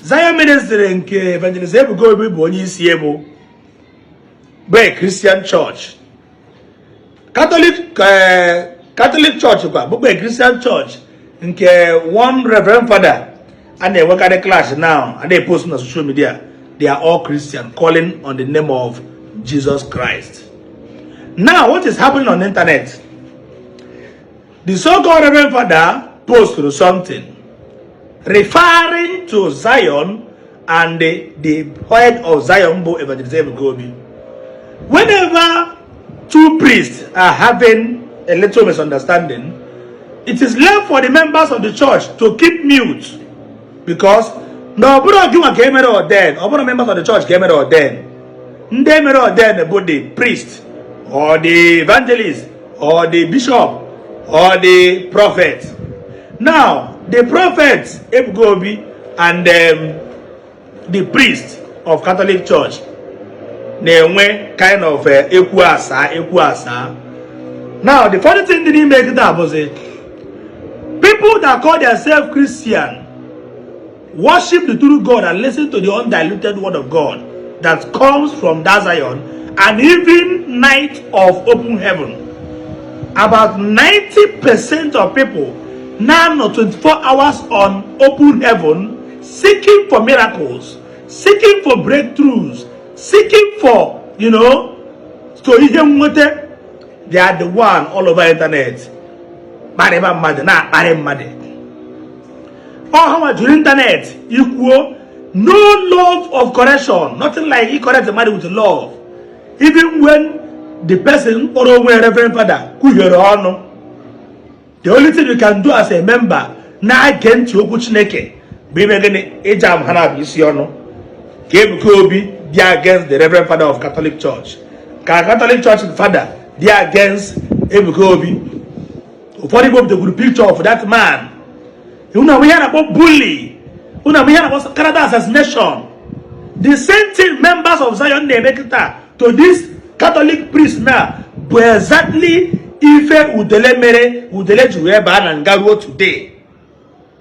Zion Ministry nke Evangelist Ebuka Obi bụ onye isi bụ a Christian church. Catholic Church kwa bụkwa a Christian church nke one Reverend Father a na-enwekarị clash now a na-epost na social media. They are all Christian, calling on the name of Jesus Christ. Now, what is happening on the internet? The so-called Reverend Father posted something referring to Zion and the head of Zion bụ Evangelist Ebuka Obi. Whenever two priests are having a little misunderstanding, it is left for the members of the church to keep mute, because na ọ bụrụ gị nwa ka emere ordain, ọ bụrụ members of the church ka emere ordain. Ndị emere ordain bụ the priest or the evangelist or the bishop or the prophet. Now, the prophet Ebuka Obi and the priest of Catholic Church na-enwe kind of ekwu asaa ekwu asaa. Now, the funny thing dị n'ime kịta bụzi people that call themselves Christian, worship the true God and listen to the undiluted word of God that comes from that Zion and even night of open heaven. About 90% of people now know 24 hours on open heaven, seeking for miracles, seeking for breakthroughs, seeking for to ihe nweta. They are the one all over internet kparịba mmadụ, na-akparị mmadụ. Ọ ha nwa juru internet ikwuo no love of correction, nothing like you correct mmadụ with love. Even when the person kpọrọ onwe reverend father kwuhiere ọnụ, the only thing you can do as a member na-ege ntị okwu Chineke bụ ime gịnị? Ịja ha na-abụ isi ọnụ ka Ebuka Obi dị against the reverend father of Catholic Church, ka Catholic Church father dị against Ebuka Obi. Ụfọdụ Igbo butekwuru picture of that man. Unu ahụ ihe a na-akpọ bully, unu ahụ ihe a na-akpọ character assassination. The same thing members of Zion na-eme kịta to this Catholic priest na bụ exactly ife Udele mere Udele ji wee baa na nga ruo today.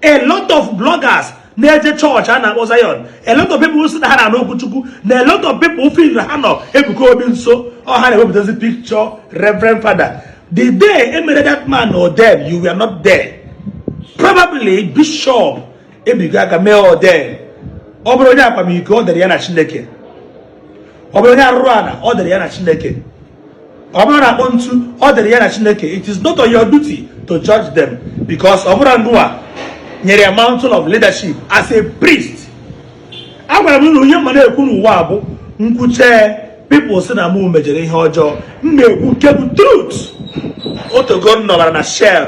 A lot of bloggers na-eje chọọchị a na-akpọ Zion, a lot of people si na ha na-anụ okwu Chukwu, na a lot of people feel na ha nọ Ebuka Obi nso, ọ ha na-ewepụtazi picture reverend father. The day emere that man ordain, you were not there. Probably bishop ebigo aka mee ordain. Ọ bụrụ onye akwamiko, ọ dere ya na Chineke. Ọ bụrụ onye arụrụ ala, ọ dere ya na Chineke. Ọ bụrụ na akpọ ntu, ọ dere ya na Chineke. It is not on your duty to judge them, because ọ bụrụ ngụwa nyere ya mantle of leadership as a priest. Agwara m na onye mma na-ekwu n'ụwa bụ nkwuche people si na mụ mejere ihe ọjọọ, m na-ekwu nke bụ truth. Otogo m nọbara na shell,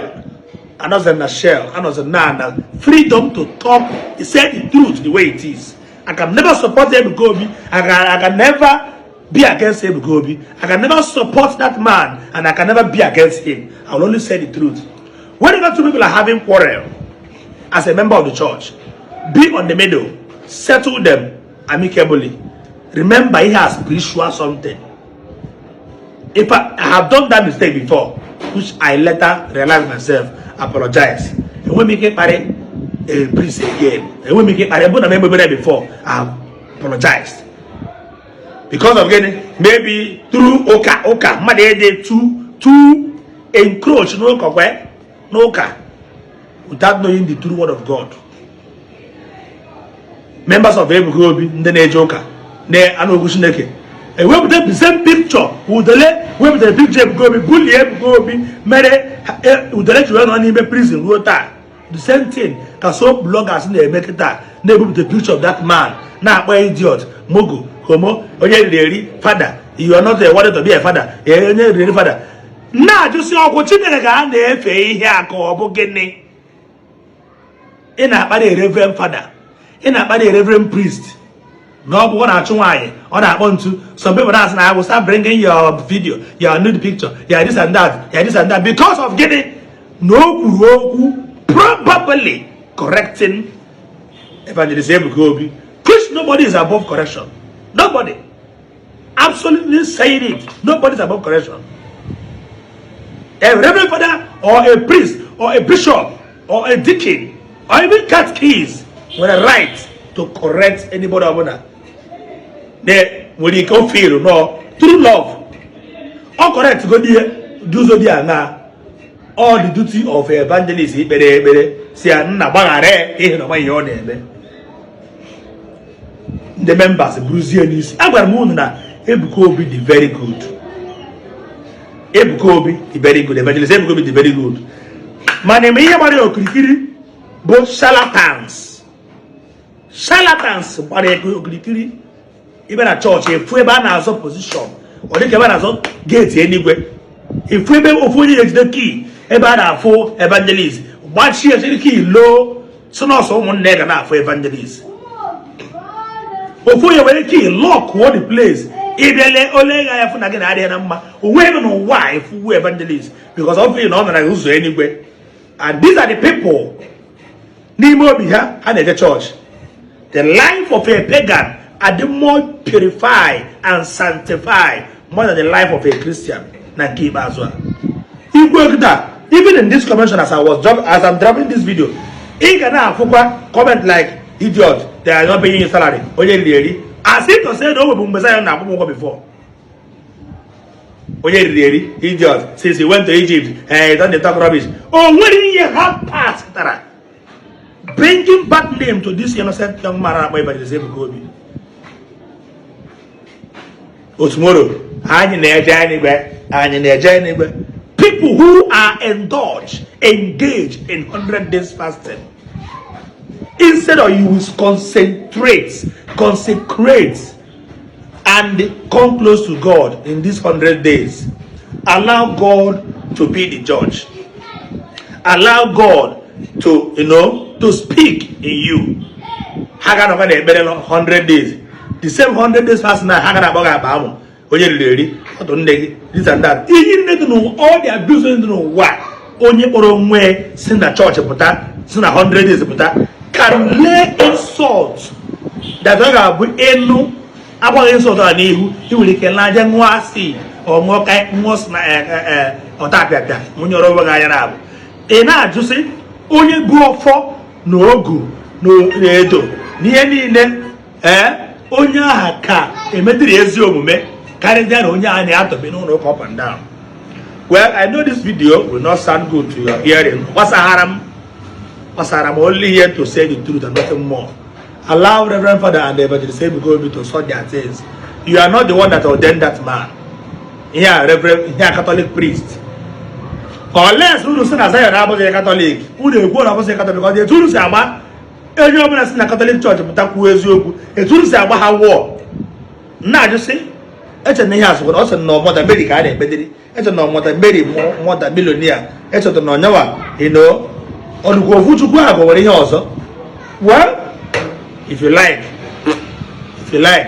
anọzi na shell, anọzi na freedom to talk, say the truth the way it is. I can never support Ebuka Obi. I can never be against Ebuka Obi. I can never support that man and I can never be against him. I will only say the truth. Whenever two people are having quarrel, as a member of the church, be on the middle, settle them amicably. Remember, he has spiritual something. If I have done that mistake before, which I later realized myself, apologize. Enwe m ike ịkparị a priest again. Enwe m ike ịkparị ebe na m egbebere before. I have apologized because of gịnị? Maybe through ụka ụka mmadụ ede too encroach n'ụka kwe n'ụka without knowing the true word of God. Members of Ebuka Obi, ndị na-eje ụka na-anụ okwu Chineke, ewepụta the same picture Udele wepụtara, picture Ebuka Obi, bulie Ebuka Obi, mere Udele ji wee nọ n'ime prison ruo taa. The same thing ka so bloggers na-eme kịta, na-ebupụta picture of that man, na-akpọ idiot, mugu, homo, onye riri eri father. You are not a worthy to be a father. Onye riri eri father na-ajụsi ọkwụ Chineke ka a na-efe ihe a ka ọ bụ gịnị? Ị na-akparị reverend father, ị na-akparị reverend priest na ọ bụ ọ na-achụ nwaanyị, ọ na-akpọ ntu. Some people na-asị na I will start bringing your video, your nude picture, your this and that, your this and that, because of gịnị? Na o kwuru okwu, probably correcting Evangelist Ebuka Obi, which nobody is above correction. Nobody, absolutely saying it, nobody is above correction. A reverend father or a priest or a bishop or a deacon or even catechist with a right to to correct anybody ọbụla nwere ike o feel no true love ọ correct go ihe dị ụzọ dị aṅaa. All the duty of evangelist ikpere ekpere si ya nna gbaghara ihe na ọma ihe ọ na-eme. Ndị members buruzie n'isi. Agwara m unu na Ebuka Obi dị very good. Ebuka Obi dị very good. Evangelist Ebuka Obi dị very good, mana eme ihe gbara ya okirikiri bụ charlatans. Charlatans gbara ya okirikiri. Ibe na chọọchị efu ebe a na-azọ position, ọ dịka ebe a na-azọ gate eluigwe. Efu ebe ofu onye na-ejide key ebe a na-afụ evangelist, gbachie siri key loo, si nọọsụ ụmụnne ga na-afụ evangelist. Ofu onye were key lock the place. Ịbịale ole ga ya fụ na gị na-adịghị na mma onwe ebe n'ụwa efuwu evangelist because of na ọ nara ụzọ eluigwe. And these are the people n'ime obi ha, ha na-eje church. The life of a pagan are the more purified and sanctified more than the life of a Christian. Na nke ikpeazụ a igwe kịta, even in this convention, as I'm dropping this video, ị ga na-afụkwa comment like, "Idiot, they are not paying you salary, onye riri eri," as if to say na o nwebụ mgbe Zion na-akwụ m ụgwọ before. Onye riri eri, idiot, since he went to Egypt, eh, don dey talk rubbish. O nwere ihe ha pass tara bringing bad name to this innocent young man na-akpọ Evangelist Ebuka Obi. Tomorrow anyị na-eje enigwe, anyị na-eje enigwe. People who are indulged, engaged in 100 days fasting, instead of you will concentrate, consecrate and come close to God in these 100 days, allow God to be the judge, allow God to you know to speak in you. Ha ga-anọkwa na ekpere 100 days, the same 100 days fast na ha ga na-akpọ gị akpa amụ, onye riri eri, ọtụ nne gị, this and that, iyi nne dị n'ụwa, all the abuse dị n'ụwa. Onye kpọrọ onwe si na chọọchị pụta, si na 100 days pụta, can lay insult that ọ ga-abụ ịnụ agbaghị insult a n'ihu, ị nwere ike laje ṅụọ acid ọ ṅụọ ka ṅụọ ọta apịapịa nwụnyere onwe gị anya. Na-abụ ị na-ajụsị onye bụ ọfọ na ogu na edo na ihe niile, ee, onye aha ka emediri ezi omume karịa na onye ahụ na-atọbi n'ụlọ ụka up and down. Well, I know this video will not sound good to your hearing. Gbasara m, gbasara m, only here to say the truth and nothing more. Allow Reverend Father and Evangelist Ebuka Obi to sort their things. You are not the one that ordained that man. Ihe a Reverend, ihe a Catholic priest, unless unu si na Zion abụghị Catholic, unu ekwu na abụghị Catholic, because etu unu si agba onye ọbụla si na Catholic Church pụta kwuo eziokwu, etu unu si agba ha wụọ na-ajụ sị eche na ihe a sịkwara ọ sị na Mother Mary ka a na-ekpediri, eche na Mother Mary, mother millionaire, echeta na ọnyawa ino ọdụkwa ofu Chukwu ahụ nwere ihe ọzọ. Well, if you like, if you like.